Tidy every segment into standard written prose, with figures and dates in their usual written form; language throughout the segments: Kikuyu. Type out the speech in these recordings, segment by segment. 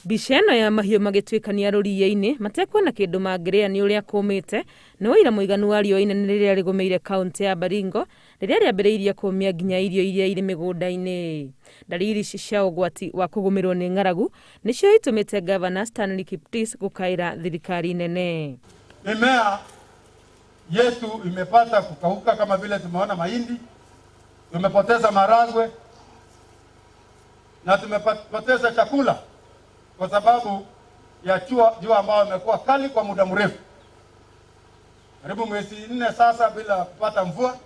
Mbica ĩno ya mahiũ magĩtuĩkania rũriĩ-inĩ matekuona kĩndũ mangĩrĩa nĩ ũrĩa kũmĩte nĩ ũira mũiganu wa riũa inene rĩrĩa rĩgũmĩire kaũntĩ ya Baringo rĩrĩa rĩambĩrĩirie kũmia nginya irio iria irĩ mĩgũnda-inĩ. Ndariri ici cia ũgwati wa kũgũmĩrwo nĩ ng'aragu nĩcio itũmĩte Ngavana Stanley Kiptis gũkaĩra thirikari nene. Mimea yetu imepata kukauka kama vile tumeona mahindi, tumepoteza maragwe na tumepoteza chakula kwa sababu ya jua ambayo imekuwa kali kwa muda mrefu, karibu mwezi 4 sasa bila kupata mvua.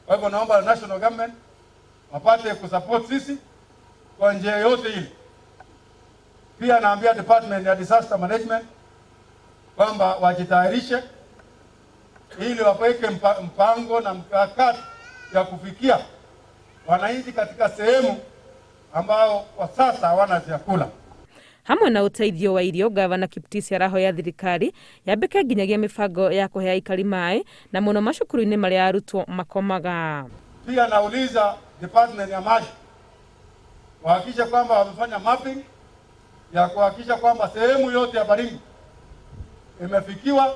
Kwa hivyo naomba national government wapate kusupport sisi kwa njia yote ile. Pia naambia department ya disaster management kwamba wajitayarishe ili waweke mpango na mkakati ya kufikia wananchi katika sehemu ambao kwa sasa hawana chakula. Hamwe na ũteithio wa irio, Gavana Kiptis arahoya thirikari yambĩke nginyagia mĩbango ya kũhe aikari maĩ na mũno macukuru-inĩ marĩa arutwo makomaga. Pia nauliza department ya maji wahakikishe kwamba wamefanya mapping ya kuhakikisha kwamba sehemu yote ya Baringo imefikiwa,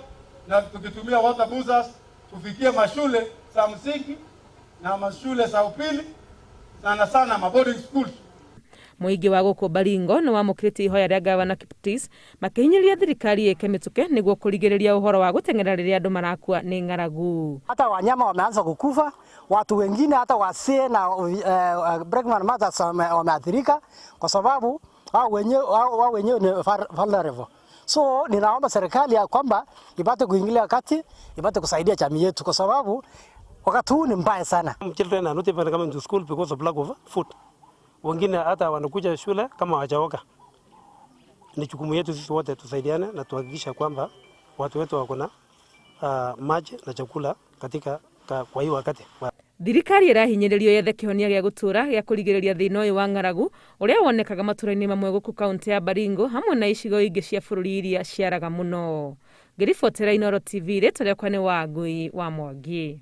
na tukitumia water boosters tufikie mashule za msingi na mashule za upili, sana sana ma boarding schools. Mũingĩ wa gũkũ Baringo nĩ wamũkĩrĩte ihoya rĩa Gavana Kiptis makĩhinyĩrĩria thirikari ĩke mĩtũkĩ nĩguo kũrigĩrĩria ũhoro wa gũteng'era rĩrĩa andũ marakua nĩ ng'aragu. Hata wanyama wameanza kukufa, watu wengine hata wasee na pregnant mothers wameathirika kwa sababu hao wenyewe ni vulnerable. So ninaomba serikali ya kwamba ipate kuingilia kati, ipate kusaidia jamii yetu kwa sababu wakati huu ni mbaya sana. Children are not even coming to school because of lack of food. Wengine hata wanakuja shule kama hawajaoga. Ni jukumu yetu sisi wote tusaidiane na tuhakikisha kwamba watu wetu wako na maji na chakula katika kwa hii wakati. Thirikari ĩrahinyĩrĩrio yethe kĩhonia gĩa gũtũũra gĩa kũrigĩrĩria thĩna ũyũ wa ng'aragu ũrĩa wonekaga matũũra-inĩ mamwe gũkũ kaũntĩ ya Baringo hamwe na icigo ingĩ cia bũrũri iria ciaraga mũno. Ngĩribotera Inooro TV, rĩtwa rĩakwa nĩ Wangui wa Mwangi.